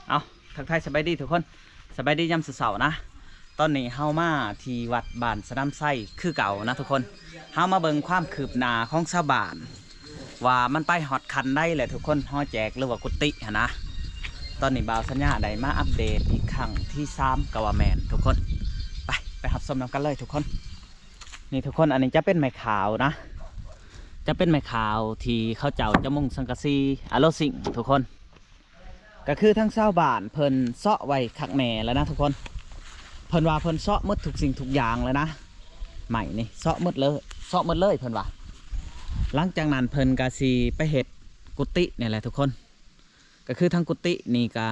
ເອົາ ທັກທາຍສະບາຍດີທຸກຄົນ ສະບາຍດີຍາມເຊົ້າໆນະ. ຕອນນີ້ເຮົາມາທີ່ວັດບ້ານສະໜາມໄຊຄືເກົ່ານະທຸກຄົນ. ເຮົາມາເບິ່ງຄວາມຄືບໜ້າຂອງຊາວບ້ານ ວ່າມັນໄປຮອດຂັ້ນໃດແລ້ວທຸກຄົນ ຫໍແຈກ ຫຼືວ່າກຸຕິຫັ້ນນະ. ຕອນນີ້ບ່າວສັນຍາໄດ້ມາອັບເດດອີກຄັ້ງທີສາມກໍວ່າແມ່ນທຸກຄົນ. ໄປ ໄປຮັບຊົມນຳກັນເລີຍທຸກຄົນ. ນີ້ທຸກຄົນ ອັນນີ້ຈະເປັນໄມ້ຂາວນະ ຈະເປັນໄມ້ຂາວທີ່ເຂົາເຈົ້າຈະມຸງສັງກະສີອາໂລຊິງທຸກຄົນ. ກໍຄືທາງຊາວບ້ານເພິ່ນເຊາະໄວ້ຄັກແນ່ແລ້ວນະທຸກຄົນ. ເພິ່ນວ່າເພິ່ນເຊາະໝົດທຸກສິ່ງທຸກຢ່າງແລ້ວນະ ໄມ້ນີ້ເຊາະໝົດເລີຍ ເຊາະໝົດເລີຍເພິ່ນວ່າ. ຫຼັງຈາກນັ້ນເພິ່ນກໍຊິໄປເຮັດກຸຕິນີ້ແຫຼະທຸກຄົນ. ກໍຄືທາງກຸຕິນີ້ກໍ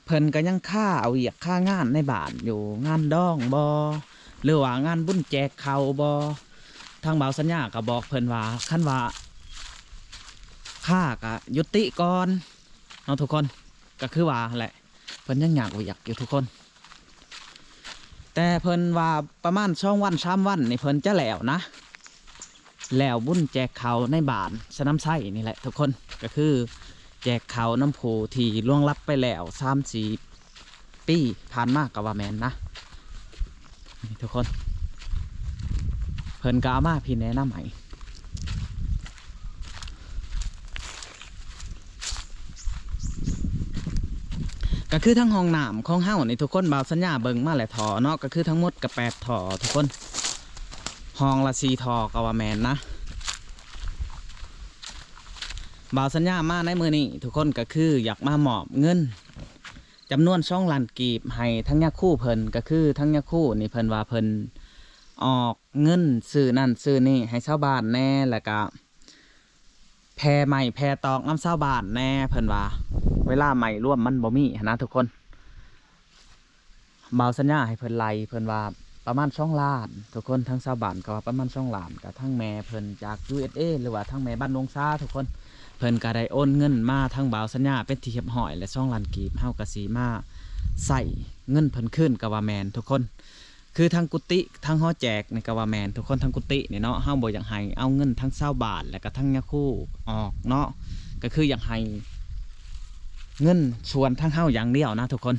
ເພິ່ນກໍຍັງຄາເອົາວຽກຄາງານໃນບ້ານຢູ່ ງານດອງບໍ ຫຼືວ່າງານບຸນແຈກເຂົ້າບໍ. ທາງບ່າວສັນຍາກໍບອກເພິ່ນວ່າ ຄັນວ່າຄາກໍຢຸດຕິກ່ອນເນາະທຸກຄົນ. ກໍຄືວ່າຫັ້ນແຫຼະ ເພິ່ນຍັງຍາກວຽກຢູ່ທຸກຄົນ. ແຕ່ເພິ່ນວ່າປະມານສອງວັນສາມວັນນີ້ເພິ່ນຈະແລ້ວນະ ແລ້ວບຸນແຈກເຂົ້າໃນບ້ານສະໜາມໄຊນີ້ແຫຼະທຸກຄົນ. ກໍຄືແຈກເຂົ້ານຳຜູ້ທີ່ລ່ວງລັບໄປແລ້ວສາມສີ່ປີຜ່ານມາກໍວ່າແມ່ນນະ. ນີ້ທຸກຄົນ ເພິ່ນກໍເອົາມາພີ້ແນະນຳໃຫ້. ກໍຄືທັງຫ້ອງນ້ຳຂອງເຮົານີ້ທຸກຄົນ ບ່າວສັນຍາເບິ່ງມາແລ້ວທໍ່ເນາະ ກໍຄືທັງໝົດກໍແປດທໍ່ທຸກຄົນ ຫ້ອງລະສີ່ທໍ່ກໍວ່າແມ່ນນະ. ບ່າວສັນຍາມາໃນມື້ນີ້ທຸກຄົນ ກໍຄືຢາກມາມອບເງິນຈຳນວນສອງລ້ານກີບໃຫ້ທາງຍາຄູເພິ່ນ. ກໍຄືທາງຍາຄູນີ້ເພິ່ນວ່າເພິ່ນອອກເງິນຊື້ນັ້ນຊື້ນີ້ໃຫ້ຊາວບ້ານແດ່ ແລ້ວກະ ແຜ່ໄມ້ແຜ່ຕອກນຳຊາວບ້ານແດ່ ເພິ່ນວ່າ ເວລາໄມ້ລວມມັນບໍ່ມີຫັ້ນນະທຸກຄົນ. ບ່າວສັນຍາໃຫ້ເພິ່ນໄລ່ ເພິ່ນວ່າປະມານສອງລ້ານທຸກຄົນ ທາງຊາວບ້ານກໍວ່າປະມານສອງລ້ານ ກໍທັງແມ່ເພິ່ນຈາກ USA ຫຼືວ່າທັງແມ່ບ້ານດວງຊາທຸກຄົນ ເພິ່ນກໍໄດ້ໂອນເງິນມາທາງບ່າວສັນຍາເປັນທີ່ຮຽບຮ້ອຍ ແລະ ສອງລ້ານກີບ ເຮົາກໍຊິມາໃຊ້ເງິນເພິ່ນຄືນກໍວ່າແມ່ນທຸກຄົນ. ຄືທາງກຸຕິ ທາງຫໍແຈກນີ້ກໍວ່າແມ່ນທຸກຄົນ ທາງກຸຕິນີ້ເນາະ ເຮົາບໍ່ຢາກໃຫ້ເອົາເງິນທາງຊາວບ້ານ ແລ້ວກໍທາງຍາຄູອອກເນາະ ກໍຄືຢາກໃຫ້ເງິນສ່ວນທາງເຮົາຢ່າງດຽວນະທຸກຄົນ.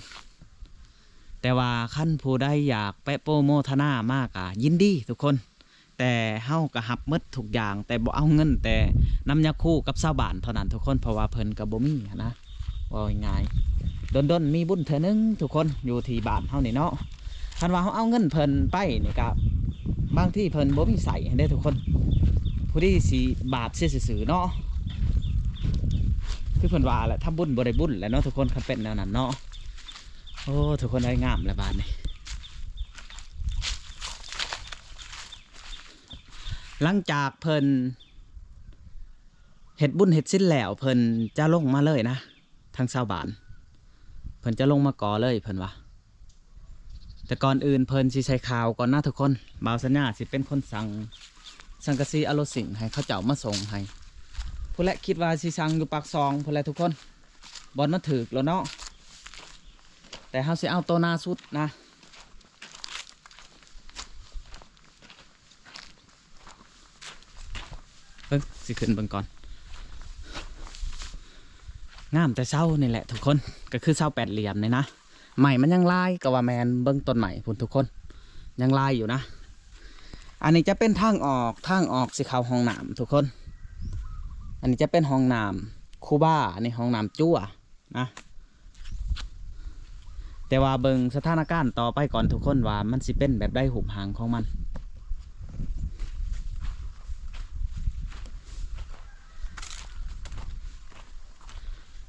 ແຕ່ວ່າຄັນຜູ້ໃດຢາກແປະໂປໂມທະນາມາກໍຍິນດີທຸກຄົນ ແຕ່ເຮົາກໍຮັບໝົດທຸກຢ່າງ ແຕ່ບໍ່ເອົາເງິນແຕ່ນຳຍາຄູກັບຊາວບ້ານເທົ່ານັ້ນທຸກຄົນ ເພາະວ່າເພິ່ນກໍບໍ່ມີຫັ້ນນະ. ເວົ້າງ່າຍໆ ດົນໆມີບຸນເທື່ອໜຶ່ງທຸກຄົນ ຢູ່ທີ່ບ້ານເຮົານີ້ເນາະ. ຄັນວ່າເຮົາເອົາເງິນເພິ່ນໄປນີ້ກະ ບາງທີເພິ່ນບໍ່ມີໃຊ້ເດ້ທຸກຄົນ ພໍດີຊິບາດເສຍຊື່ໆເນາະ. ຄືເພິ່ນວ່າແຫຼະ ທຳບຸນບໍ່ໄດ້ບຸນແຫຼະເນາະທຸກຄົນ ຄັນເປັນແນວນັ້ນເນາະ. ໂອ້ ທຸກຄົນເອີຍ ງາມແລ້ວບາດນີ້. ຫຼັງຈາກເພິ່ນເຮັດບຸນເຮັດສິນແລ້ວ ເພິ່ນຈະລົງມາເລີຍນະ ທາງຊາວບ້ານ ເພິ່ນຈະລົງມາກໍເລີຍ ເພິ່ນວ່າ. ແຕ່ກ່ອນອື່ນເພິ່ນຊິໃສ່ຂ່າວກ່ອນນະທຸກຄົນ. ບ່າວສັນຍາຊິເປັນຄົນສັ່ງສັງກະສີອາໂລຊິງໃຫ້ເຂົາເຈົ້າມາສົ່ງໃຫ້. ພຸ້ນແຫຼະ ຄິດວ່າຊິສັ່ງຢູ່ປາກຊ່ອງພຸ້ນແຫຼະທຸກຄົນ ບ່ອນມັນຖືກໂລດເນາະ. ແຕ່ເຮົາຊິເອົາໂຕໜ້າສຸດນະ. ເບິ່ງ ຊິຂຶ້ນເບິ່ງກ່ອນ. ງາມແຕ່ເສົານີ້ແຫຼະທຸກຄົນ ກໍຄືເສົາແປດຫຼ່ຽມນີ້ນະ. ໄມ້ມັນຍັງຫຼາຍກໍວ່າແມ່ນ ເບິ່ງຕົ້ນໄມ້ພຸ້ນທຸກຄົນ ຍັງຫຼາຍຢູ່ນະ. ອັນນີ້ຈະເປັນທາງອອກ ທາງອອກຊິເຂົ້າຫ້ອງນ້ຳທຸກຄົນ. ອັນນີ້ຈະເປັນຫ້ອງນ້ຳຄູບາ ອັນນີ້ຫ້ອງນ້ຳຈົວ ນະ. ແຕ່ວ່າເບິ່ງສະຖານະການຕໍ່ໄປກ່ອນທຸກຄົນ ວ່າມັນຊິເປັນແບບໃດຮູບຮ່າງຂອງມັນ.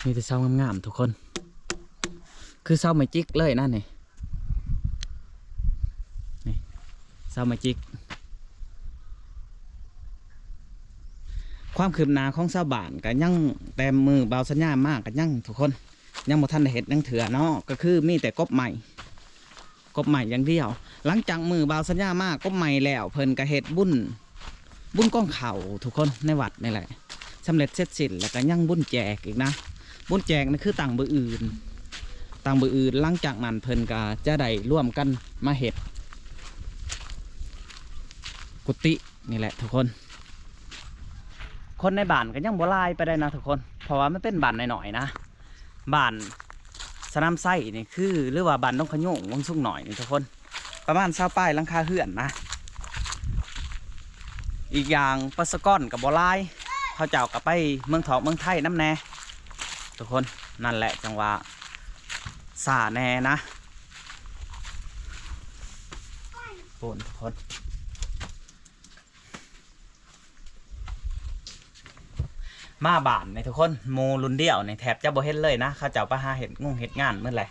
ມີແຕ່ເສົາງາມໆທຸກຄົນ ຄືເສົາໄມ້ຈິກເລີຍນະນີ້. ນີ້ ຊາວມາຈິກ ຄວາມຄືບໜ້າຂອງຊາວບ້ານກໍຍັງ ແຕ່ມື້ບ່າວສັນຍາມາກໍຍັງທຸກຄົນ ຍັງບໍ່ທັນໄດ້ເຮັດຫຍັງເທື່ອເນາະ ກໍຄືມີແຕ່ກົບໄມ້ ກົບໄມ້ຢ່າງດຽວ. ຫຼັງຈາກມື້ບ່າວສັນຍາມາກົບໄມ້ແລ້ວ ເພິ່ນກໍເຮັດບຸນ ບຸນກອງເຂົ້າທຸກຄົນ ໃນວັດນີ້ແຫຼະ ສຳເລັດເສັດສິ້ນ ແລ້ວກໍຍັງບຸນແຈກອີກນະ. ບຸນແຈກນີ້ຄືຕັ້ງມື້ອື່ນ ຕັ້ງມື້ອື່ນ ຫຼັງຈາກນັ້ນເພິ່ນກໍຈະໄດ້ລວມກັນມາເຮັດກຸຕິນີ້ແຫຼະທຸກຄົນ. ຄົນໃນບ້ານກໍຍັງບໍ່ຫຼາຍປານໃດນະທຸກຄົນ ເພາະວ່າມັນເປັນບ້ານນ້ອຍໆນະ ບ້ານ ສະໜາມໄຊນີ້ຄື ຫຼືວ່າບ້ານດົງຂະຍຸງ ວັງສຸງນ້ອຍນີ້ທຸກຄົນ ປະມານຊາວປາຍຫຼັງຄາເຮືອນນະ. ອີກຢ່າງປະຊາກອນກໍບໍ່ຫຼາຍ ເຂົາເຈົ້າກໍໄປເມືອງທອກເມືອງໄທນຳແດ່ທຸກຄົນ. ນັ້ນແຫຼະ ຈັ່ງວ່າຊ້າແດ່ນະ ໂພນທຸກຄົນ. ມາບ້ານນີ້ທຸກຄົນ ໝູ່ລຸ້ນດຽວນີ້ແທບຈະບໍ່ເຫັນເລີຍນະ ເຂົາເຈົ້າໄປຫາເຮັດງົງເຮັດງານໝົດແຫຼະ.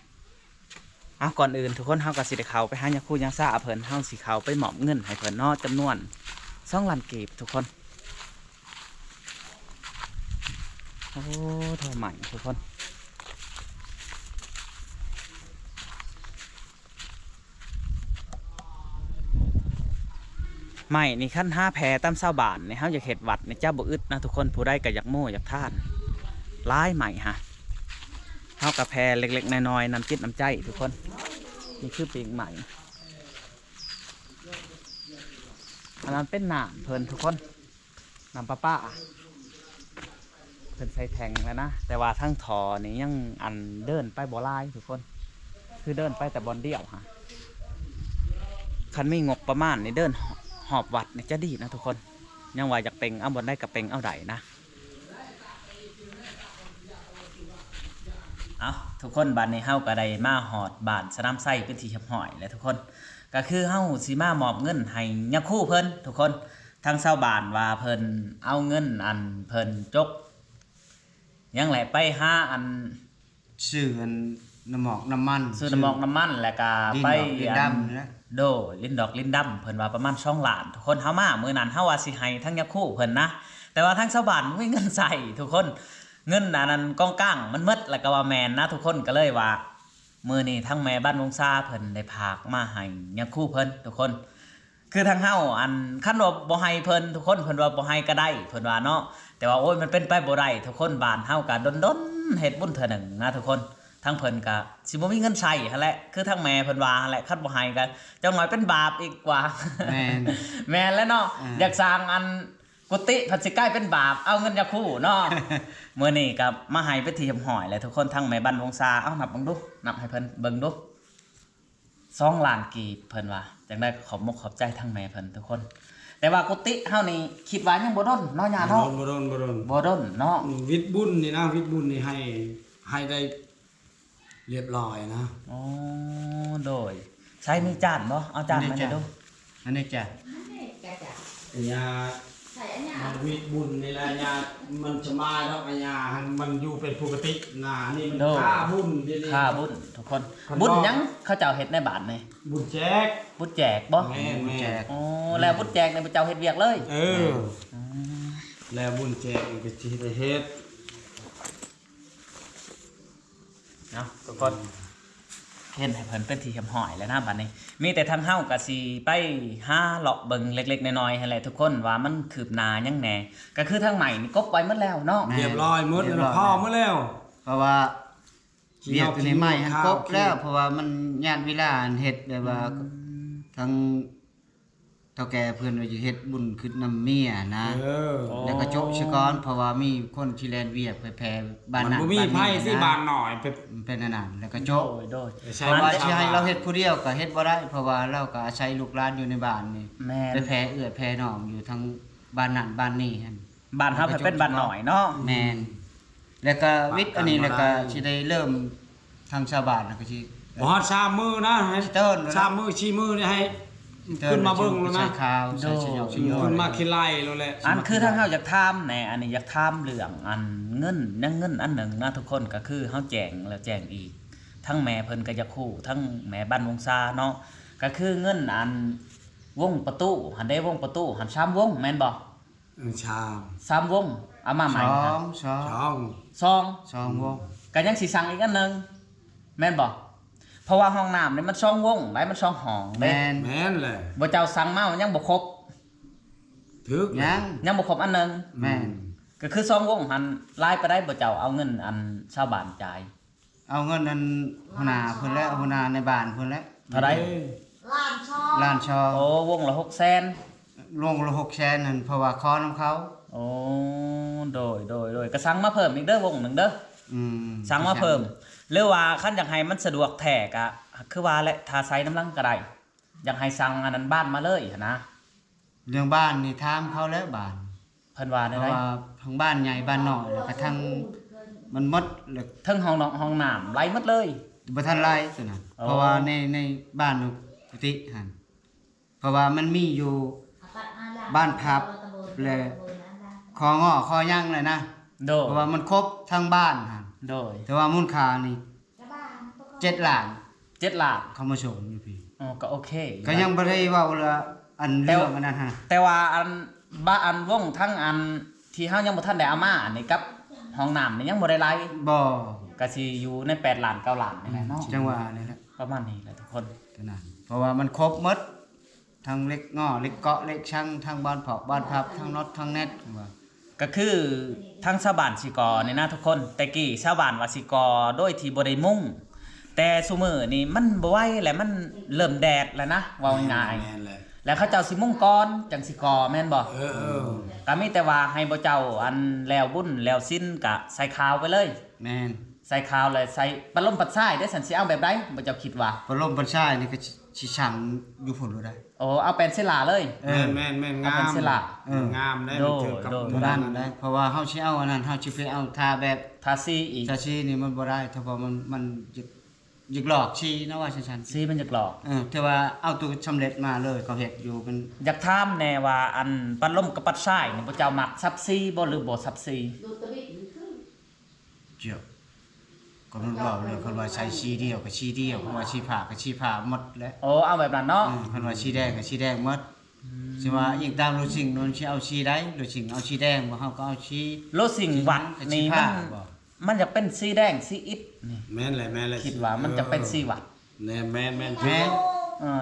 ເອົາ ກ່ອນອື່ນທຸກຄົນ ເຮົາກໍຊິໄດ້ເຂົ້າໄປຫາຍາຄູຍາຊາເພິ່ນ ເຮົາຊິເຂົ້າໄປມອບເງິນໃຫ້ເພິ່ນເນາະ ຈຳນວນສອງລ້ານກີບທຸກຄົນ. ໂອ້ ເທົ່າໃໝ່ທຸກຄົນ. ໄມ້ນີ້ຄັນຫາແຜ່ຕາມຊາວບ້ານນີ້ ເຮົາຢາກເຮັດວັດນີ້ຈະບໍ່ອຶດນະທຸກຄົນ. ຜູ້ໃດກໍຢາກໂມ້ຢາກທານ ຫຼາຍໄມ້ຫະ ເຮົາກໍແຜ່ເລັກໆນ້ອຍໆ ນ້ຳຈິດນ້ຳໃຈທຸກຄົນ. ນີ້ຄືປີກໄມ້ ອັນນັ້ນເປັນນ້ຳເພິ່ນທຸກຄົນ. ນ້ຳປະປາ ເພິ່ນໃສ່ແທ້ງແລ້ວນະ ແຕ່ວ່າທາງທໍ່ນີ້ຍັງ ອັນ ເດີນໄປບໍ່ຫຼາຍທຸກຄົນ ຄືເດີນໄປແຕ່ບ່ອນດຽວຫະ. ຄັນມີງົບປະມານນີ້ເດີນຮອບວັດນີ້ຈະດີນະທຸກຄົນ. ຍັງວ່າຢາກເປັ່ງເອົາບ່ອນໃດກໍເປັ່ງເອົາໄດ້ນະ. ເອົາ ທຸກຄົນ ບາດນີ້ເຮົາກໍໄດ້ມາຮອດບ້ານສະໜາມໄຊເປັນທີ່ຮຽບຮ້ອຍແລ້ວທຸກຄົນ. ກໍຄືເຮົາຊິມາມອບເງິນໃຫ້ຍາຄູເພິ່ນທຸກຄົນ. ທາງຊາວບ້ານວ່າເພິ່ນເອົາເງິນ ອັນ ເພິ່ນຈົກຫຍັງແຫຼະ ໄປຫາ ອັນ ຊື້ ອັນ ນ້ຳໝອກນ້ຳມັນ ຊື້ນ້ຳໝອກນ້ຳມັນ ແລ້ວກະໄປ ດິນດອກດິນດຳ ອັນ ນີ້ນະ ໂດຍ ດິນດອກດິນດຳ ເພິ່ນວ່າປະມານສອງລ້ານທຸກຄົນ. ເຮົາມາມື້ນັ້ນ ເຮົາວ່າຊິໃຫ້ທາງຍາຄູເພິ່ນນະ ແຕ່ວ່າທາງຊາວບ້ານບໍ່ມີເງິນໃຊ້ທຸກຄົນ. ເງິນອັນນັ້ນກອງກາງມັນໝົດ ແລ້ວກໍວ່າແມ່ນນະທຸກຄົນ ກໍເລີຍວ່າ ມື້ນີ້ທາງແມ່ບ້ານວົງຊາເພິ່ນໄດ້ຝາກມາໃຫ້ຍາຄູເພິ່ນທຸກຄົນ. ຄືທາງເຮົາ ອັນ ຄັນວ່າບໍ່ໃຫ້ເພິ່ນທຸກຄົນ ເພິ່ນວ່າບໍ່ໃຫ້ກໍໄດ້ ເພິ່ນວ່າເນາະ. ແຕ່ວ່າ ໂອ້ຍ ມັນເປັນໄປບໍ່ໄດ້ທຸກຄົນ ບ້ານເຮົາກໍດົນໆເຮັດບຸນເທື່ອໜຶ່ງນະທຸກຄົນ. ທາງເພິ່ນກໍຊິບໍ່ມີເງິນໃຊ້ຫັ້ນແຫຼະ ຄືທາງແມ່ເພິ່ນວ່າຫັ້ນແຫຼະ. ຄັນບໍ່ໃຫ້ກໍຈັກໜ້ອຍເປັນບາບອີກກວ່າ. ແມ່ນ ແມ່ນແຫຼະເນາະ ອ່າ ຢາກສ້າງ ອັນ ກຸຕິພັດຊິກາຍເປັນບາບ ເອົາເງິນຍາຄູເນາະ. ມື້ນີ້ກໍມາໃຫ້ເປັນທີ່ຮຽບຮ້ອຍແລ້ວທຸກຄົນ ທາງແມ່ບ້ານວົງຊາ. ເອົາ ນັບເບິ່ງດູ ນັບໃຫ້ເພິ່ນເບິ່ງດູ ສອງລ້ານກີບ ເພິ່ນວ່າ. ຈັ່ງໃດກໍຂອບມົກຂອບໃຈທາງແມ່ເພິ່ນທຸກຄົນ. ແຕ່ວ່າກຸຕິເຮົານີ້ຄິດວ່າຍັງບໍ່ດົນເນາະ ຍ່າເນາະ. ບໍ່ດົນ ບໍ່ດົນ ບໍ່ດົນເນາະ. ວິດບຸນນີ້ນະ ວິດບຸນນີ້ໃຫ້ ໃຫ້ໄດ້ ລຽບຮ້ອຍນະ. ອໍ ໂດຍ ໃຊ້ມີຈານບໍ່? ເອົາຈານມາໃຫ້ດູ. ອັນນີ້ຈ້າ ອັນນີ້ຈ້າ ຍາ ໃສ່ອັນຍາ ມັນວິດບຸນນີ້ແຫຼະຍາ ມັນສະບາຍດອກ ອັນຍາຫັ້ນມັນຢູ່ເປັນປົກກະຕິນະ. ນີ້ມັນ ໂດຍ ຄ່າບຸນ ດຽວນີ້ ຄ່າບຸນທຸກຄົນ. ບຸນຫຍັງເຂົາເຈົ້າເຮັດໃນບ້ານນີ້? ບຸນແຈກ ບຸນແຈກບໍ່? ແມ່ນໆ. ອໍ ແລ້ວບຸນແຈກນີ້ພວກເຈົ້າເຮັດວຽກເລີຍ? ເອີ ອືມ ແລ້ວບຸນແຈກນີ້ກໍຊິໄດ້ເຮັດ. ເນາະທຸກຄົນ ເຫັນໃຫ້ເພິ່ນເປັນທີ່ຮຽບຮ້ອຍແລ້ວນະ. ບັດນີ້ມີແຕ່ທາງເຮົາກໍຊິໄປຫາເລາະເບິ່ງເລັກໆນ້ອຍໆຫັ້ນແຫຼະທຸກຄົນ ວ່າມັນຄືບໜ້າຫຍັງແດ່. ກໍຄືທາງໄມ້ນີ້ກົບໄວ້ໝົດແລ້ວເນາະ. ແມ່ນ ຮຽບຮ້ອຍໝົດ ຮຽບຮ້ອຍ ພໍໝົດແລ້ວ ເພາະວ່າວຽກຢູ່ໃນໄມ້ຫັ້ນກົບແລ້ວ ເພາະວ່າມັນຍາດເວລາເຮັດ ແບບວ່າ ອືມ ທາງ ເຖົ້າແກ່ເພິ່ນວ່າຈະເຮັດບຸນຂຶ້ນນຳເມຍນະ. ເອີ ແລ້ວກໍໂຈະຊະກ່ອນ ເພາະວ່າມີຄົນທີ່ແລ່ນວຽກໄປແຜ່ບ້ານນັ້ນ ມັນບໍ່ມີໃຜຊິ ບ້ານນ້ອຍ ເປັນອັນນັ້ນ ແລ້ວກໍໂຈະ. ໂດຍ ໂດຍ ເພາະວ່າຊິໃຫ້ລາວເຮັດຜູ້ດຽວກໍເຮັດບໍ່ໄດ້ ເພາະວ່າລາວກໍອາໄສລູກຫຼານຢູ່ໃນບ້ານນີ້. ແມ່ນ ໄປແຜ່ເອື້ອຍແຜ່ນ້ອງຢູ່ທາງບ້ານນັ້ນບ້ານນີ້ຫັ້ນ. ບ້ານເຮົາເປັນບ້ານນ້ອຍເນາະ. ແມ່ນ ແລ້ວກໍວິດອັນນີ້ ແລ້ວກໍຊິໄດ້ເລີ່ມ ທາງຊາວບ້ານນະກໍຊິ ບໍ່ຮອດສາມມື້ນະ ໃຫ້ ຊິເຕີນ ສາມມື້ສີ່ມື້ນີ້ໃຫ້ ຊິເຕີນ ຂຶ້ນມາເບິ່ງໂລດນະ ໃສ່ຂາວ ໃສ່ ໂດຍ ສະຫຍອງ ຂຶ້ນມາຂີ້ໄລ່ໂລດແຫຼະ. ອັນຄືທາງເຮົາຢາກຖາມແດ່ ອັນນີ້ຢາກຖາມເລື່ອງ ອັນ ເງິນ ຍັງເງິນອັນໜຶ່ງນະທຸກຄົນ ກໍຄືເຮົາແຈ້ງແລ້ວແຈ້ງອີກ ທັງແມ່ເພິ່ນກໍຢາກຮູ້ ທັງແມ່ບ້ານວົງຊາເນາະ ກໍຄືເງິນ ອັນ ວົງປະຕູຫັ້ນເດ້ ວົງປະຕູຫັ້ນ ສາມວົງແມ່ນບໍ່? ເອີ ສາມ ສາມວົງ ເອົາມາໃໝ່ ສອງ ສອງ ສອງ ສອງ ສອງວົງ ກໍຍັງຊິສັ່ງອີກອັນໜຶ່ງແມ່ນບໍ່? ເພາະວ່າຫ້ອງນ້ຳນີ້ມັນສອງວົງໄດ໋ ມັນສອງຫ້ອງເດ້. ແມ່ນ ແມ່ນແຫຼະ ບໍ່ເຈົ້າສັ່ງມາມັນຍັງບໍ່ຄົບ. ຖືກ ຍັງ ຍັງບໍ່ຄົບອັນໜຶ່ງ. ແມ່ນ ກໍຄືສອງວົງຫັ້ນ ຫຼາຍປານໃດບໍ່ເຈົ້າເອົາເງິນອັນຊາວບ້ານຈ່າຍ? ເອົາເງິນອັນຫົວໜ້າເພິ່ນແຫຼະ ຫົວໜ້າໃນບ້ານເພິ່ນແຫຼະ. ເທົ່າໃດ? ລ້ານສອງ ລ້ານສອງ. ໂອ້ ວົງລະຫົກແສນ ວົງລະຫົກແສນຫັ້ນ ເພາະວ່າຂໍນຳເຂົາ. ໂອ້ ໂດຍ ໂດຍ ໂດຍ ກໍສັ່ງມາເພີ່ມອີກເດີ ວົງໜຶ່ງເດີ. ອືມ ສັ່ງມາເພີ່ມ. ຫຼືວ່າຄັນຢາກໃຫ້ມັນສະດວກແທ້ກະຄືວ່າແຫຼະ ຖ້າໃສ່ນຳຫຼັງກໍໄດ້ ຢາກໃຫ້ສັ່ງອັນນັ້ນບ້ານມາເລີຍຫັ້ນນະ. ເລື່ອງບ້ານນີ້ຖາມເຂົາແລ້ວບ້ານ ເພິ່ນວ່າແນວໃດ? ເພາະວ່າທັງບ້ານໃຫຍ່ບ້ານນ້ອຍ ແລ້ວກະທັງມັນໝົດ ແລ້ວເທິງຫ້ອງນອກຫ້ອງນ້ຳໄຫຼໝົດເລີຍ. ບໍ່ທັນໄຫຼຕົວນັ້ນ ອໍ ເພາະວ່າໃນ ໃນບ້ານປົກກະຕິຫັ້ນ ເພາະວ່າມັນມີຢູ່ບ້ານພັບ ແລະ ຄໍງໍຄໍຫຍັງແຫຼະນະ. ໂດຍ ເພາະວ່າມັນຄົບທັງບ້ານຫັ້ນ. ໂດຍ ແຕ່ວ່າມູນຄ່ານີ້ເຈັດລ້ານ ເຈັດລ້ານ ເຂົາມາສົ່ງຢູ່ພີ້. ອໍ ກໍໂອເຄ ກໍຍັງບໍ່ໄດ້ເວົ້າລະ ອັນ ແຕ່ ເລື່ອງອັນນັ້ນຫັ້ນ ແຕ່ວ່າອັນ ບ້ານ ອັນ ວົງທັງອັນທີ່ເຮົາຍັງບໍ່ທັນໄດ້ເອົາມາອັນນີ້ກັບຫ້ອງນ້ຳນີ້ຍັງບໍ່ໄດ້ໄຫຼ. ບໍ່ ກໍຊິຢູ່ໃນແປດລ້ານເກົ້າລ້ານນີ້ແຫຼະເນາະ. ອືມ ຈັ່ງວ່ານີ້ແຫຼະ ປະມານນີ້ແຫຼະທຸກຄົນ ເທົ່ານັ້ນ ເພາະວ່າມັນຄົບໝົດ ທັງເຫຼັກງໍ ເຫຼັກເກາະ ເຫຼັກຊັງ ທັງບ່ອນພອກບ່ອນພັບ ທັງນັອດທັງແນັດ ວ່າ ກໍຄືທາງຊາວບ້ານຊິກໍ່ນີ້ນະທຸກຄົນ ແຕ່ກີ້ຊາວບ້ານວ່າຊິກໍ່ໂດຍທີ່ບໍ່ໄດ້ມຸງ ແຕ່ຊຸມື້ນີ້ມັນບໍ່ໄຫວແລ້ວ ມັນເລີ່ມແດດແລ້ວນະ ເວົ້າງ່າຍໆ ແມ່ນແຫຼະ ແລ້ວເຂົາເຈົ້າຊິມຸງກ່ອນຈັ່ງຊິກໍ່ແມ່ນບໍ່? ເອີ ເອີ ກໍມີແຕ່ວ່າໃຫ້ບໍ່ເຈົ້າອັນແລ້ວບຸນແລ້ວສິນກະໃສ່ຂາວໄປເລີຍ. ແມ່ນ ໃສ່ຂາວແລ້ວໃສ່ປັດລົມປັດຊາຍເດ້ ສັນຊິເອົາແບບໃດ ບໍ່ເຈົ້າຄິດວ່າ? ປັດລົມປັດຊາຍນີ້ກໍຊິ ຊິສັງຢູ່ພຸ້ນໂລດໄດ໋. ໂອ້ ເອົາແປນເຊລາເລີຍ. ເອີ ແມ່ນໆໆ ເອົາແປນເຊລາ ງາມ ເອີ ງາມໄດ໋ ໂດຍ ມັນຖືກກັບ ໂດຍ ໂຕນັ້ນໄດ໋ ເພາະວ່າເຮົາຊິເອົາອັນນັ້ນ ເຮົາຊິໄປເອົາທາແບບ ທາສີອີກ ທາສີນີ້ມັນບໍ່ໄດ້ ຖ້າວ່າມັນ ມັນຢາກ ຢາກຫຼອກສີເນາະ ວ່າຊັ້ນໆ ສີມັນຢາກຫຼອກ. ເອີ ແຕ່ວ່າເອົາໂຕສຳເລັດມາເລີຍ ເຂົາເຮັດຢູ່ເປັນ ຢາກຖາມແດ່ວ່າ ອັນ ປັດລົມກັບປັດຊາຍນີ້ ພວກເຈົ້າມັກສັບສີບໍ່ ຫຼືບໍ່ສັບສີ? ເຈົ້າ ກໍມັນເວົ້າເລື່ອງ ຄັນວ່າໃສ່ສີດຽວກໍສີດຽວ ຄັນວ່າສີຟ້າກໍສີຟ້າໝົດແຫຼະ. ໂອ້ ເອົາແບບນັ້ນເນາະ. ເອີ ຄັນວ່າສີແດງກໍສີແດງໝົດ. ອືມ ຊິວ່າອີງຕາມໂລຊິງ ມັນຊິເອົາສີໃດ ໂລຊິງເອົາສີແດງບໍ່ ເຮົາກໍເອົາສີ ໂລຊິງວັດນີ້ມັນ ມັນຢາກເປັນສີແດງສີອິດນີ້. ແມ່ນແຫຼະ ແມ່ນແຫຼະ ຄິດວ່າມັນຈະເປັນ ເອີ ສີວັດ. ແມ່ນ ແມ່ນ ແມ່ນ ເອີ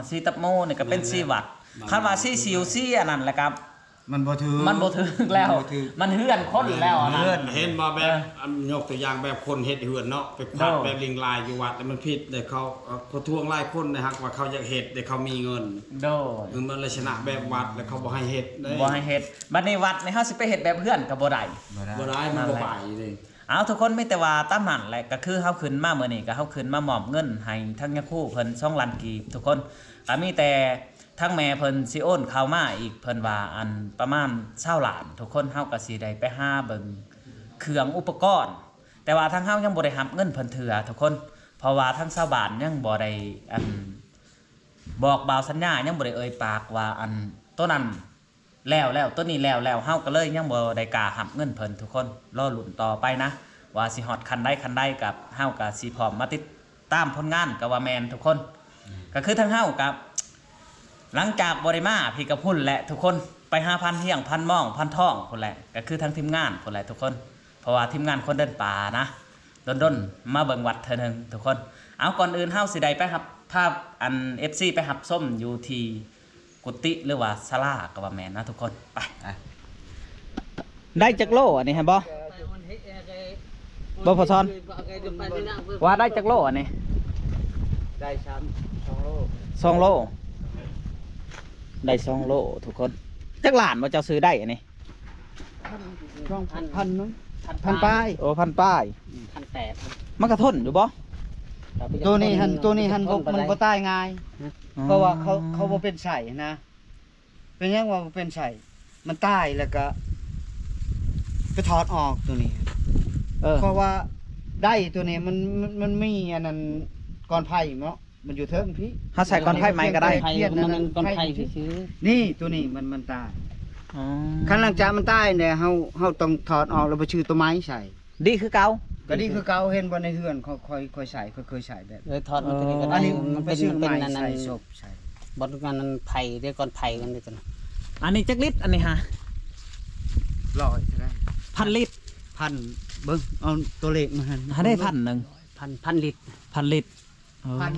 ສີຕັບໝູນີ້ກໍເປັນສີວັດ. ຄັນວ່າສີສິວສີອັນນັ້ນແລ້ວກໍ ມັນບໍ່ຖືກ ມັນບໍ່ຖືກແລ້ວ ມັນເຮືອນຄົນແລ້ວ. ເຫັນບໍ່ ແບບ ເອີ ອັນ ຍົກຕົວຢ່າງແບບຄົນເຮັດເຮືອນເນາະ ໄປຄວັດແບບລິງລາຍຢູ່ວັດ ແລ້ວມັນຜິດເດ້. ເຂົາ ເຂົາທວງຫຼາຍຄົນເດ້ ຫາກວ່າເຂົາຢາກເຮັດເດ້ ເຂົາມີເງິນ. ໂດຍ ເອີ ມັນລັກສະນະແບບວັດ ແລ້ວເຂົາບໍ່ໃຫ້ເຮັດເດ້ ບໍ່ໃຫ້ເຮັດ. ບັດນີ້ວັດນີ້ເຮົາຊິໄປເຮັດແບບເຮືອນກໍບໍ່ໄດ້ ບໍ່ໄດ້ ມັນບໍ່ໄປເດ້. ເອົາ ທຸກຄົນ ມີແຕ່ວ່າຕາມນັ້ນແຫຼະ ກໍຄືເຮົາຂຶ້ນມາມື້ນີ້ ກໍເຮົາຂຶ້ນມາມອບເງິນໃຫ້ທາງຍາຄູເພິ່ນສອງລ້ານກີບ ທຸກຄົນ. ກໍມີແຕ່ ທາງແມ່ເພິ່ນຊິໂອນເຂົ້າມາອີກ ເພິ່ນວ່າອັນປະມານຊາວລ້ານ ທຸກຄົນ. ເຮົາກໍຊິໄດ້ໄປຫາເບິ່ງເຄື່ອງອຸປະກອນ ແຕ່ວ່າທາງເຮົາຍັງບໍ່ໄດ້ຮັບເງິນເພິ່ນເທື່ອ ທຸກຄົນ ເພາະວ່າທາງຊາວບ້ານຍັງບໍ່ໄດ້ ອັນ ບອກບ່າວສັນຍາ ຍັງບໍ່ໄດ້ເອີ່ຍປາກວ່າ ອັນ ໂຕນັ້ນແລ້ວແລ້ວ ໂຕນີ້ແລ້ວແລ້ວ ເຮົາກໍເລີຍຍັງບໍ່ໄດ້ກ້າຮັບເງິນເພິ່ນ ທຸກຄົນ. ລໍລຸ້ນຕໍ່ໄປນະ ວ່າຊິຮອດຂັ້ນໃດຂັ້ນໃດ ກັບເຮົາກໍຊິພ້ອມມາຕິດ ຕາມຜົນງານກໍວ່າແມ່ນ ທຸກຄົນ. ອືມ ກໍຄືທາງເຮົາກໍ ຫຼັງຈາກບໍ່ໄດ້ມາພີ້ກໍພຸ້ນແຫຼະ ທຸກຄົນ ໄປຫາພັນຮຽງ ພັນມອງ ພັນທອງພຸ້ນແຫຼະ ກໍຄືທາງທີມງານພຸ້ນແຫຼະ ທຸກຄົນ. ເພາະວ່າທີມງານຄົນເດີນປ່ານະ ດົນໆມາເບິ່ງວັດເທື່ອໜຶ່ງ ທຸກຄົນ. ເອົາ ກ່ອນອື່ນເຮົາຊິໄດ້ໄປຮັບ ພາ ອັນ ເອັຟຊີ ໄປຮັບຊົມຢູ່ທີ່ ກຸຕິ ຫຼືວ່າສາລາກໍວ່າແມ່ນນະ ທຸກຄົນ. ໄປ ໄດ້ຈັກໂລອັນນີ້ຫັ້ນບໍ່? ບໍ່ ພໍ່ສອນ ວ່າໄດ້ຈັກໂລອັນນີ້? ໄດ້ສາມ ສອງໂລ ສອງໂລ ໄດ້ສອງໂລ ທຸກຄົນ. ຈັກລ້ານບໍ່ ເຈົ້າຊື້ໄດ້ອັນນີ້? ສອງພັນ ພັນໜຶ່ງ ພັນປາຍ ໂອ້ ພັນປາຍ ພັນແປດ ມັນກະທົນຢູ່ບໍ່? ໂຕນີ້ຫັ້ນ ໂຕນີ້ຫັ້ນ ມັນບໍ່ຕາຍງ່າຍ ເພາະວ່າເຂົາ ເຂົາບໍ່ເປັນໄສ້ນະ. ເປັນຫຍັງວ່າບໍ່ເປັນໄສ້? ມັນຕາຍແລ້ວກະໄປຖອດອອກໂຕນີ້. ເອີ ເພາະວ່າໄດ້ໂຕນີ້ ມັນ ມັນ ມັນມີອັນນັ້ນ ກ່ອນໄຟເນາະ ມັນຢູ່ເທິງພີ້ ເຮົາໃສ່ກ່ອນໄຟໃໝ່ກໍໄດ້. ມັນກ່ອນໄຟຊື່ໆ ນີ້ ໂຕນີ້ມັນ ມັນຕາຍ. ອໍ ຄັນຫຼັງຈາກມັນຕາຍແລ້ວ ເຮົາ ເຮົາຕ້ອງຖອດອອກ ແລ້ວໄປຊື້ໂຕໃໝ່ໃສ່. ດີຄືເກົ່າ ກໍດີຄືເກົ່າ. ເຫັນບໍ່ໃນເຮືອນ ຂ້ອຍ ຂ້ອຍ ຂ້ອຍໃສ່ ຂ້ອຍເຄີຍໃສ່ແບບ ເອີ ຖອດມັນໂຕນີ້ກໍໄດ້. ອັນນີ້ມັນເປັນ ມັນເປັນ ມັນເປັນອັນນັ້ນ ໃສ່ສົບໃສ່ ບ່ອນອັນນັ້ນໄຟເດ້ ກ່ອນໄຟມັນເດ້. ອັນນີ້ຈັກລິດອັນນີ້ຫາ? ຮ້ອຍເທົ່າໃດ? ພັນລິດ ພັນ ເບິ່ງ ເອົາຕົວເລກມາຫັ້ນ ຫາໄດ້ພັນໜຶ່ງ ພັນ ພັນລິດ ພັນລິດ. ອໍ ພັນ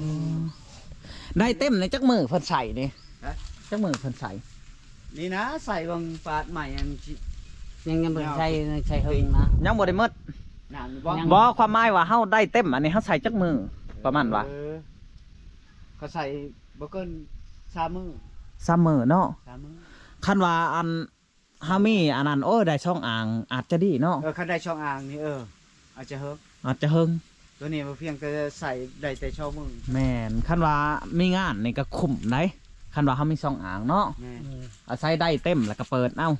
ໄດ້ເຕັມໃນຈັກມື້ເພິ່ນໃສ່ນີ້? ຮະ? ຈັກມື້ເພິ່ນໃສ່? ນີ້ນະ ໃສ່ວັງປາດໃໝ່ອັນ ຍັງ ຍັງບໍ່ໄດ້ໃສ່ ໃສ່ເຫິງນະ ຍັງບໍ່ໄດ້ໝົດ. ນ້ຳຢູ່ບໍ່? ຍັງ ບໍ່ ຄວາມໝາຍວ່າເຮົາໄດ້ເຕັມອັນນີ້ ເຮົາໃສ່ຈັກມື້ ປະມານວ່າ? ເອີ ເຂົາໃສ່ບໍ່ເກີນສາມມື້ ສາມມື້ເນາະ ສາມມື້. ຄັນວ່າອັນ ເຮົາມີອັນນັ້ນ ໂອ້ຍ ໄດ້ສອງອ່າງອາດຈະດີເນາະ. ເອີ ຄັນໄດ້ສອງອ່າງນີ້ ເອີ ອາດຈະເຫິງ ອາດຈະເຫິງ. ຕົວນີ້ບໍ່ພຽງແຕ່ໃຊ້ໄດ້ແຕ່ຊາວມື້. ແມ່ນ ຄັນວ່າມີງານນີ້ກໍຄຸ້ມໄດ໋ ຄັນວ່າເຮົາມີສອງອ່າງເນາະ. ແມ່ນ ອືມ ອາໄສໄດ້ເຕັມແລ້ວກໍເປີດເອົາ.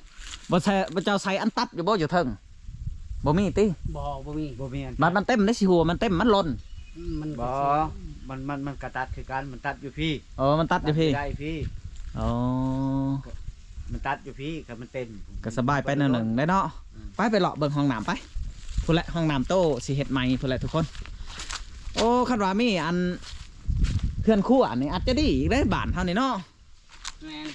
ບໍ່ໃສ່ ບໍ່ເຈົ້າໃສ່ອັນຕັດຢູ່ບໍ່ ຢູ່ເທິງ? ບໍ່ມີຕິ? ບໍ່ ບໍ່ມີ ບໍ່ມີອັນ ບັດມັນເຕັມໄດ້ຊິຫົວ ມັນເຕັມມັນຫຼົ່ນ. ອືມ ມັນກໍ ບໍ່ ຊິ ມັນ ມັນ ມັນກໍຕັດຄືກັນ ມັນຕັດຢູ່ພີ້. ອໍ ມັນຕັດຢູ່ພີ້ ຕັດຢູ່ໄດ້ພີ້. ອໍ ມັນຕັດຢູ່ພີ້ ຄັນມັນເຕັມ ກໍສະບາຍໄປແນວໜຶ່ງໄດ໋ເນາະ. ອືມ ໄປ ໄປເລາະເບິ່ງຫ້ອງນ້ຳໄປ. ພຸ້ນແຫຼະ ຫ້ອງນ້ຳໂຕຊິເຮັດໃໝ່ພຸ້ນແຫຼະທຸກຄົນ. ໂອ້ ຄັນວ່າມີອັນເຮືອນຄົວນີ້ອາດຈະດີອີກເດ້ ບ້ານເຮົານີ້ເນາະ. ແມ່ນ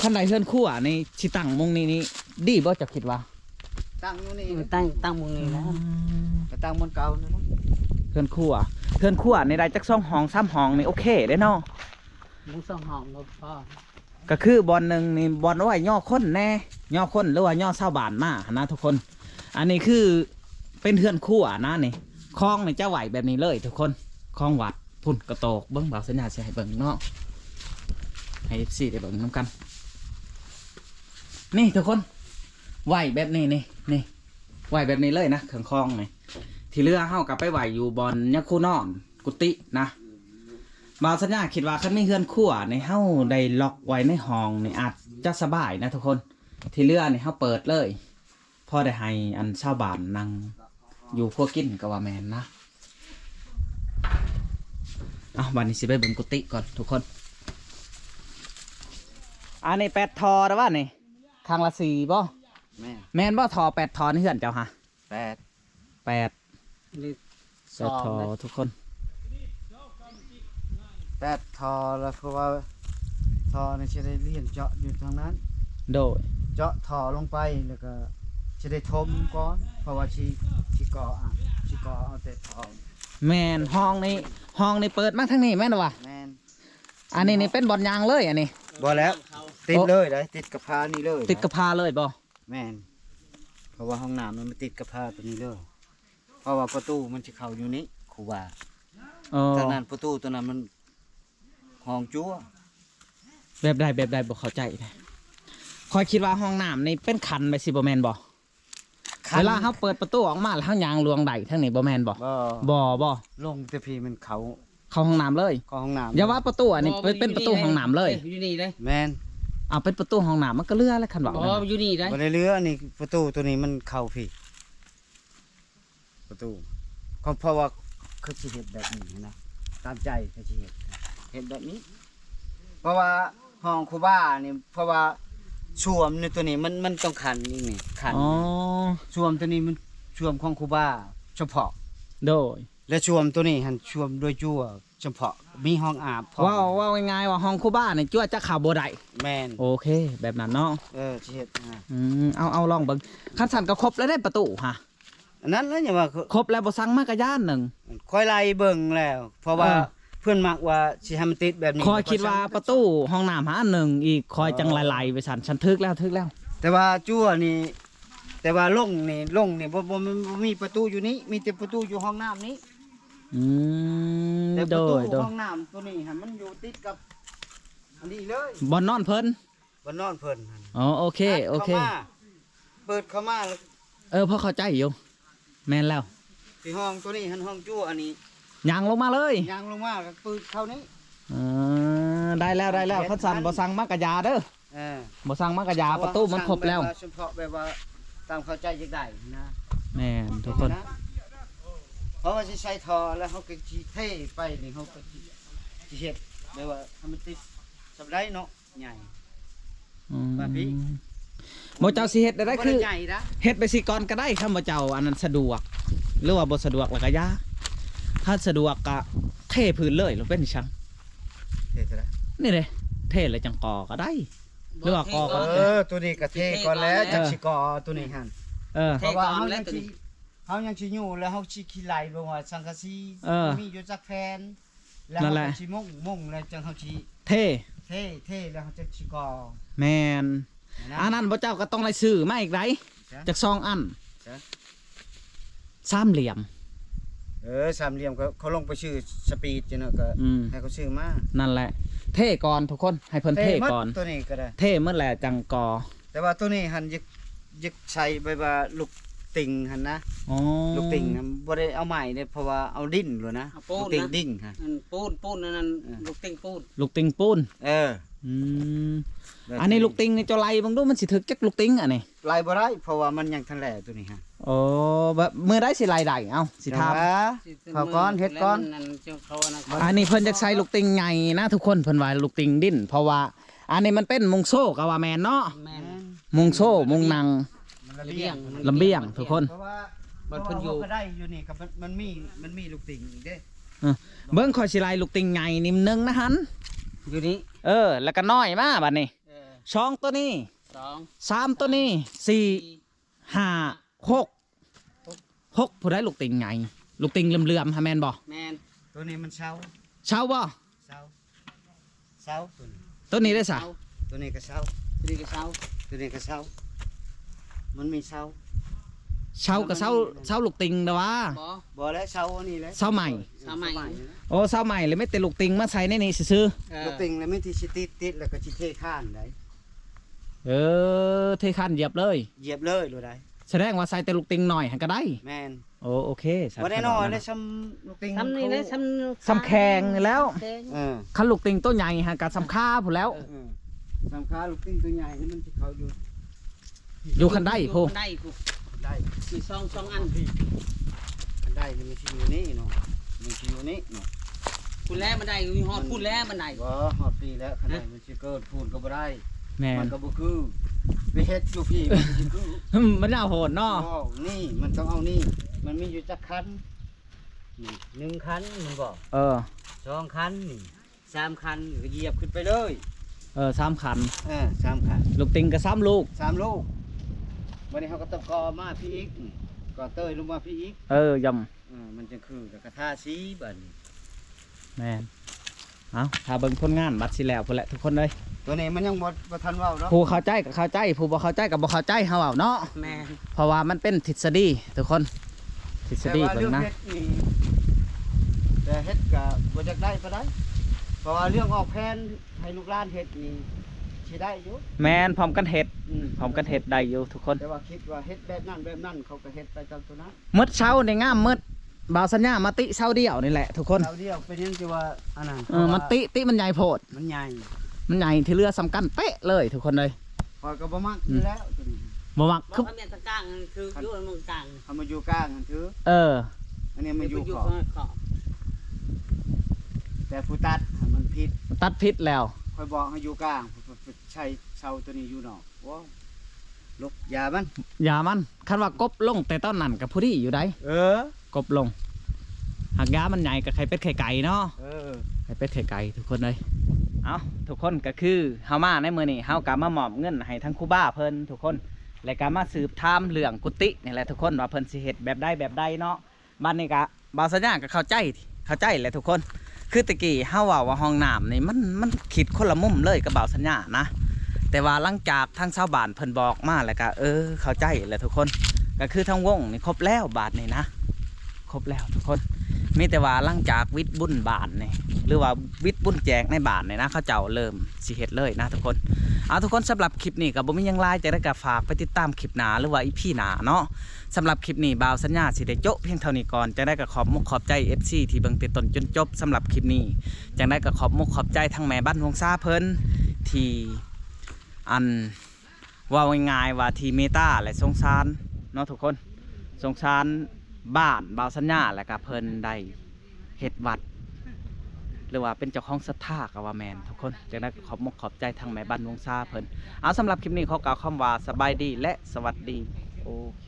ຄັນໄດ້ເຮືອນຄົວນີ້ຊິຕັ້ງໝ່ອງນີ້ນີ້ ດີບໍ່ ເຈົ້າຄິດວ່າ? ຕັ້ງຢູ່ນີ້ ເອີ ຕັ້ງ ຕັ້ງໝ່ອງນີ້ແຫຼະ. ອືມ ກໍຕັ້ງບ່ອນເກົ່ານັ້ນແຫຼະ. ເຮືອນຄົວ ເຮືອນຄົວນີ້ໄດ້ຈັກສອງຫ້ອງສາມຫ້ອງນີ້ໂອເຄເດ້ເນາະ. ຍັງສອງຫ້ອງກໍພໍ ກໍຄືບ່ອນໜຶ່ງນີ້ ບ່ອນໄວ້ຍໍຄົນແດ່ ຍໍຄົນ ຫຼືວ່າຍໍຊາວບ້ານມາຫັ້ນນະທຸກຄົນ. ອັນນີ້ຄືເປັນເຮືອນຄົວນະນີ້ ຂອງນີ້ຈະໄວ້ແບບນີ້ເລີຍທຸກຄົນ ຂອງວັດ. ພຸ້ນກະຕອກ ເບິ່ງ ບ່າວສັນຍາຊິໃຫ້ເບິ່ງເນາະ ໃຫ້ເອັຟຊີໄດ້ເບິ່ງນຳກັນ. ນີ້ທຸກຄົນ ໄວ້ແບບນີ້ນີ້ ນີ້ ໄວ້ແບບນີ້ເລີຍນະ ເຄື່ອງຂອງນີ້. ທີ່ເຫຼືອເຮົາກໍໄປໄວ້ຢູ່ບ່ອນຍາຄູນອນ ກຸຕິນະ. ບ່າວສັນຍາຄິດວ່າຄັນມີເຮືອນຄົວນີ້ ເຮົາໄດ້ລັອກໄວ້ໃນຫ້ອງນີ້ ອາດຈະສະບາຍນະທຸກຄົນ. ທີ່ເຫຼືອນີ້ເຮົາເປີດເລີຍ ພໍໄດ້ໃຫ້ອັນຊາວບ້ານນັ່ງຢູ່ຄົວກິນກໍວ່າແມ່ນນະ. ເອົາ ບັດນີ້ຊິໄປເບິ່ງກຸຕິກ່ອນທຸກຄົນ. ອັນນີ້ແປດທໍ່ເດ້ອວະນີ້ ຂ້າງລະສີ່ບໍ່? ແມ່ນ ແມ່ນບໍ່ ທໍ່ແປດທໍ່ໃນເຮືອນເຈົ້າຫະ? ແປດ ແປດ ນີ້ ແປດທໍ່ ສອງເດ້ ທຸກຄົນ ແປດທໍ່ ແລ້ວເພາະວ່າທໍ່ນີ້ຊິໄດ້ລຽນເຈາະຢູ່ທາງນັ້ນ. ໂດຍ ເຈາະທໍ່ລົງໄປ ແລ້ວກໍຊິໄດ້ຖົມກ່ອນ ເພາະວ່າຊິ ຊິກໍ່ອ່າງ ຊິກໍ່ເອົາແຕ່ທໍ່. ແມ່ນ ຫ້ອງນີ້ ຫ້ອງນີ້ເປີດມາທາງນີ້ແມ່ນບໍ່ວະ? ແມ່ນ ອັນນີ້ນີ້ເປັນບ່ອນຍ່າງເລີຍ ອັນນີ້ ບໍ່ແລ້ວ ຕິດເລີຍໄດ໋ ຕິດກະພານີ້ເລີຍ ຕິດກະພາເລີຍບໍ່? ແມ່ນ ເພາະວ່າຫ້ອງນ້ຳມັນມາຕິດກະພາຕົວນີ້ເລີຍ ເພາະວ່າປະຕູມັນຊິເຂົ້າຢູ່ນີ້ຄູບາ. ອໍ ທາງນັ້ນປະຕູຕົວນັ້ນມັນຫ້ອງຈັ່ວ. ແບບໃດ ແບບໃດ ບໍ່ເຂົ້າໃຈນະ. ຂ້ອຍຄິດວ່າຫ້ອງນ້ຳນີ້ເປັນຄັນໄປຊີ້ ບໍ່ແມ່ນບໍ່? ຄັນ ເວລາເຮົາເປີດປະຕູອອກມາ ແລ້ວເຮົາຍ່າງລວງໄດ້ທາງນີ້ ບໍ່ແມ່ນບໍ່? ບໍ່ ບໍ່ ບໍ່ ລົງແຕ່ພີ້ມັນເຂົ້າ ເຂົ້າຫ້ອງນ້ຳເລີຍ ເຂົ້າຫ້ອງນ້ຳ. ຢ່າວ່າປະຕູອັນນີ້ ບໍ່ ເປັນ ບໍ່ ເປັນປະຕູຫ້ອງນ້ຳເລີຍ ຢູ່ນີ້ເດ້. ແມ່ນ ເອົາ ເປັນປະຕູຫ້ອງນ້ຳມັນກໍເຫຼືອແລ້ວ ຄັນວ່າ ບໍ່ ຢູ່ນີ້ເດ້ ບໍ່ໄດ້ເຫຼືອ. ອັນນີ້ປະຕູຕົວນີ້ມັນເຂົ້າພີ້ ປະຕູ ເພາະວ່າເຂົາຊິເຮັດແບບນີ້ນະ ຕາມໃຈເຂົາຊິເຮັດ ເຮັດແບບນີ້. ເພາະວ່າຫ້ອງຄູບານີ້ ເພາະວ່າສ້ວມໃນຕົວນີ້ມັນ ມັນຕ້ອງຂັນອີກນີ້ ຂັນ. ອໍ ສ້ວມຕົວນີ້ມັນສ້ວມຂອງຄູບາສະເພາະ. ໂດຍ ແລະ ສ້ວມຕົວນີ້ຫັ້ນ ສ້ວມໂດຍຈົວສະເພາະ ມີຫ້ອງອາບພ້ອມ. ເວົ້າ ເວົ້າງ່າຍໆວ່າຫ້ອງຄູບານີ້ຈົວຈະເຂົ້າບໍ່ໄດ້. ແມ່ນ ໂອເຄ ແບບນັ້ນເນາະ. ເອີ ຊິເຮັດ ອືມ ເອົາ ເອົາລອງເບິ່ງ. ຄັນຊັ້ນກໍຄົບແລ້ວເດ້ປະຕູຫະ. ອັນນັ້ນແຫຼະ ຍັງວ່າຄົບແລ້ວ ບໍ່ສັ່ງມາກະຢ້ານໜຶ່ງ. ຂ້ອຍໄລ່ເບິ່ງແລ້ວ ເພາະວ່າ ເອີ ເພິ່ນມັກວ່າຊິໃຫ້ມັນຕິດແບບນີ້. ຂ້ອຍຄິດວ່າປະຕູຫ້ອງນ້ຳຫາອັນໜຶ່ງອີກ ຂ້ອຍຈັ່ງໄລ່ໆໄປຊັ້ນ. ຊັ້ນຖືກແລ້ວ ຖືກແລ້ວ. ແຕ່ວ່າຈັ່ວນີ້ ແຕ່ວ່າລົງນີ້ ລົງນີ້ ບໍ່ ບໍ່ ບໍ່ມີປະຕູຢູ່ນີ້ ມີແຕ່ປະຕູຢູ່ຫ້ອງນ້ຳນີ້. ອືມ ແຕ່ປະຕູ ໂດຍ ໂດຍ ຫ້ອງນ້ຳຕົວນີ້ຫັ້ນ ມັນຢູ່ຕິດກັບອັນນີ້ເລີຍ ບ່ອນນອນເພິ່ນ. ບ່ອນນອນເພິ່ນຫັ້ນ. ອໍ ໂອເຄ ໂອເຄ ເປີດເຂົ້າມາ ເອີ ພໍເຂົ້າໃຈຢູ່. ແມ່ນແລ້ວ ທີ່ຫ້ອງຕົວນີ້ຫັ້ນ ຫ້ອງຈັ່ວອັນນີ້ ຍ່າງລົງມາເລີຍ ຍ່າງລົງມາກໍເປີດເຂົ້ານີ້. ເອີ ໄດ້ແລ້ວ ໄດ້ແລ້ວ. ຄັນຊັ້ນບໍ່ສັ່ງມາກະຢ່າເດີ. ເອີ ບໍ່ສັ່ງມາກະຢ່າ ປະຕູມັນຄົບແລ້ວ. ສະເພາະແບບວ່າຕາມເຂົ້າໃຈຢາກໄດ້ນະ. ແມ່ນທຸກຄົນ ເພາະວ່າຊິໃສ່ທໍ່ແລ້ວເຮົາກໍຊິເທໄປນີ້ ເຮົາກໍຊິເຮັດແບບວ່າໃຫ້ມັນຕິດສ່ຳໃດເນາະ ໃຫຍ່. ອືມ ວ່າພີ້ ບໍ່ ເຈົ້າຊິເຮັດໄດ້ ຄືເຮັດໄປຊິກ່ອນກໍໄດ້ ຄັນບໍ່ເຈົ້າອັນນັ້ນສະດວກ ຫຼືວ່າບໍ່ສະດວກແລ້ວກໍຢ່າ. ຄັນສະດວກກໍເທພື້ນເລີຍ ແລ້ວເປັນຫຍັງ? ເທເທົ່າໃດ? ນີ້ເດ້ ເທແລ້ວຈັ່ງກໍ່ກໍໄດ້ ຫຼືວ່າກໍ່ກໍ ເອີ ຕົວນີ້ກໍເທກ່ອນແລ້ວ ຈັ່ງຊິກໍ່ຕົວນີ້ຫັ້ນ. ເອີ ເພາະວ່າເຮົາຍັງຊິ ເຮົາຍັງຊິຢູ່ ແລ້ວເຮົາຊິຂີ້ໄລ່ເບິ່ງວ່າສັງກະສີ ເອີ ມີຢູ່ຈັກແຜ່ນ ແລ້ວເຮົາກໍຊິມຸງ ມຸງແລ້ວຈັ່ງເຮົາຊິເທ ເທ ເທ ແລ້ວເຮົາຈັ່ງຊິກໍ່. ແມ່ນ ອັນນັ້ນບໍ່ ເຈົ້າກໍຕ້ອງໄດ້ຊື້ມາອີກໃດ໋ ຈັກສອງອັນ ສາມຫຼ່ຽມ. ເອີ ສາມຫຼ່ຽມ ເຂົາ ເຂົາລົງໄປຊື້ສະປີດຈັ່ງນັ້ນ ກໍ ອືມ ໃຫ້ເຂົາຊື້ມາ. ນັ້ນແຫຼະ ເທກ່ອນທຸກຄົນ ໃຫ້ເພິ່ນເທກ່ອນ ເທໝົດ ຕົວນີ້ກໍໄດ້ ເທໝົດແລ້ວຈັ່ງກໍ່. ແຕ່ວ່າຕົວນີ້ຫັ້ນ ຢາກ ຢາກໃສ່ແບບວ່າລູກ ຕິ่งหั่นนะ ອໍ ລູກຕິ่งหั่น บ่ได้เอาไม้เด้ เพราะว่าเอาดินโลดนะ เอาปูนนะ ลูกติ่งดินหั่น อันปูน ปูนอันนั้น เออ ลูกติ่งปูน ลูกติ่งปูน เออ อืม แบบ อันนี้ลูกติ่งนี่เจ้าไล่เบิ่งดู มันสิถึกจักลูกติ่งอันนี้ ไล่บ่ได้ เพราะว่ามันยังทันแหล่ตัวนี้ฮะ โอ้ แบบมื้อใดสิไล่ได้ เอ้า สิถาม จั่งหวะ เผาก่อน เฮ็ดก่อน อันนี้เพิ่นอยากใส่ลูกติ่งใหญ่นะทุกคน เพิ่นว่าลูกติ่งดิน เพราะว่าอันนี้มันเป็นมุงโซ่ก็ว่าแม่นเนาะ แม่น มุงโซ่ มุงนั่ง มันระเบียง ระเบียงทุกคน เพราะว่า มันเพิ่นอยู่ เพราะว่าเฮาก็ได้อยู่นี่ก็มัน มันมี มันมีลูกติ่งอีกเด้ เออ เบิ่งข้อยสิไล่ลูกติ่งใหญ่นี่หนึ่งนะหัน อยู่นี่ เออ แล้วก็น้อยมาบัดนี้ เออ สองตัวนี้ สอง สามตัวนี้ สี่ สี่ ห้า หก หก ผู้ใดลูกติ่งใหญ่ ลูกติ่งเหลื่อมๆ หาแม่นบ่ แม่น ตัวนี้มันเซา เซาบ่ เซา เซาตัวนี้ ตัวนี้ได้ซะ เซา ตัวนี้ก็เซา ตัวนี้ก็เซา ตัวนี้ก็เซา มันมีเซา เซาก็เซา เซาลูกติ่งเด้อวะ บ่ บ่แล้ว เซาอันนี้แหละ เซาใหม่ เออ เซาใหม่ เซาใหม่ โอ้ เซาใหม่แล้วมีแต่ลูกติ่งมาใส่ในนี้ซื่อๆ เออ ลูกติ่งแล้วมีที่สิติด ติดแล้วก็สิเทคานได้ เออ เทคานเหยียบเลย เหยียบเลยโลดได้ แสดงว่าใส่แต่ลูกติ่งน้อยหั่นก็ได้ แม่น โอ้ โอเค บ่ได้น้อยเลย ส่ำลูกติ่ง ส่ำนี่แหละ ส่ำ ส่ำแข้งนี่แล้ว แข้ง เออ คันลูกติ่งตัวใหญ่หั่นก็ส่ำขาพู้นแล้ว เออ ส่ำขา ลูกติ่งตัวใหญ่นี่มันสิเข้าอยู่ อยู่คันไดพู้น คันไดพู้น คันได มีสอง สองอัน คันไดนี่มันสิอยู่นี่เนาะ มันสิอยู่นี่เนาะ พู้นแล้วบันได ฮอดพู้นแล้วบันได บ่ ฮอดพี้แล้ว คันได ฮะ มันสิเกิดพู้นก็บ่ได้ แม่น มันก็บ่คือ ไปเฮ็ดอยู่พี้ มันก็สิคือ มันเอาโหดเนาะ บ่ นี่ มันต้องเอานี่ มันมีอยู่จักคัน นี่ หนึ่งคัน แม่นบ่ เออ สองคัน นี่ สามคัน ก็เหยียบขึ้นไปเลย เออ สามคัน เออ สามคัน ลูกติ่งก็สามลูก สามลูก บัดนี้เฮาก็ต้องก่อมาพี้อีก นี่ ก่อเตยลงมาพี้อีก เออ ย่ำ เออ มันจั่งคือ แล้วก็ทาสีบัดนี้ แม่น เอ้า ถ้าเบิ่งผลงานบัดสิแล้วพู้นแหละทุกคนเอ้ย ตัวนี้มันยังบ่ บ่ทันเว้าดอก ผู้เข้าใจก็เข้าใจ ผู้บ่เข้าใจก็บ่เข้าใจ เฮาเว้าเนาะ แม่น เพราะว่ามันเป็นทฤษฎีทุกคน ทฤษฎี แต่ว่า เบิ่งนะ เรื่องเฮ็ดนี่ แต่เฮ็ดก็บ่อยากได้ปานใด เพราะว่าเรื่องออกแผนให้ลูกหลานเฮ็ดนี่สิได้อยู่ แม่น พร้อมกันเฮ็ด อืม พร้อมกันเฮ็ดได้อยู่ทุกคน แต่ว่าคิดว่าเฮ็ดแบบนั้นแบบนั้น เขาก็เฮ็ดไปตามตัวนั้น หมดเสานี่งามหมด บ่าวสัญญามาติเสาเดียวนี่แหละทุกคน เสาเดียวเป็นหยังที่ว่าอันนั้น เออ เพราะว่า มันติ ติมันใหญ่โพด มันใหญ่ มันใหญ่ที่เหลือส่ำกันเป๊ะเลยทุกคนเอ้ย ข้อยก็บ่มัก อืม อยู่แล้วตัวนี้ บ่มัก บ่ คือ ว่าแม่นตะกลางนั่นคือ คัน อยู่เมืองกลาง คันมาอยู่กลางนั่นถือ เออ อันนี้มันอยู่ อยู่ ขอบ ขอบ แต่ผู้ตัดมันผิด ตัดผิดแล้ว ข้อยบอกให้อยู่กลาง ใช้เสาตัวนี้อยู่นอก โอ้ ลก อย่ามัน อย่ามัน คันว่ากบลงแต่ตอนนั้นก็พอดีอยู่ได๋ เออ กบลง หากยามันใหญ่ก็ไข่เป็ดไข่ไก่เนาะ เออ ไข่เป็ดไข่ไก่ทุกคนเอ้ย เอ้า ทุกคน ก็คือเฮามาในมื้อนี้ เฮาก็มามอบเงินให้ทางครูบาเพิ่นทุกคน และก็มาสืบถามเรื่องกุฏินี่แหละทุกคน ว่าเพิ่นสิเฮ็ดแบบใดแบบใดเนาะ บัดนี้ก็ บ่าวสัญญาก็เข้าใจ เข้าใจแหละทุกคน คือแต่กี้เฮาเว้าว่าห้องน้ำนี่มัน มันคิดคนละมุมเลยกับบ่าวสัญญานะ แต่ว่าหลังจากทางชาวบ้านเพิ่นบอกมาแล้วก็ เออ เข้าใจแหละทุกคน ก็คือทางวงนี่ครบแล้วบาดนี้นะ ครบแล้วทุกคน มีแต่ว่าหลังจากวิดบุญบ้านนี่ หรือว่าวิดบุญแจกในบ้านนี่นะ เขาเจ้าเริ่มสิเฮ็ดเลยนะทุกคน เอาทุกคน สำหรับคลิปนี้ก็บ่มีหยังหลาย จั่งใดก็ฝากไปติดตามคลิปหน้า หรือว่า อีพี หน้าเนาะ สำหรับคลิปนี้บ่าวสัญญาสิได้โจ๊ะเพียงเท่านี้ก่อน จั่งใดก็ขอบมกขอบใจ เอฟซี ที่เบิ่งแต่ต้นจนจบ สำหรับคลิปนี้ จั่งใดก็ขอบมกขอบใจทั้งแม่บ้านวงศาเพิ่น ที่ อัน เว้าง่ายๆว่าที่เมตตาและสงสารเนาะทุกคน สงสารบ้านบ่าวสัญญา แล้วก็เพิ่นได้ เฮ็ดวัด หรือว่าเป็นเจ้าของศรัทธาก็ว่าแม่นทุกคน จั่งใดก็ขอบมกขอบใจทางแม่บ้านวงศาเพิ่น เอา สำหรับคลิปนี้ขอกล่าวคำว่าสบายดีและสวัสดี โอเค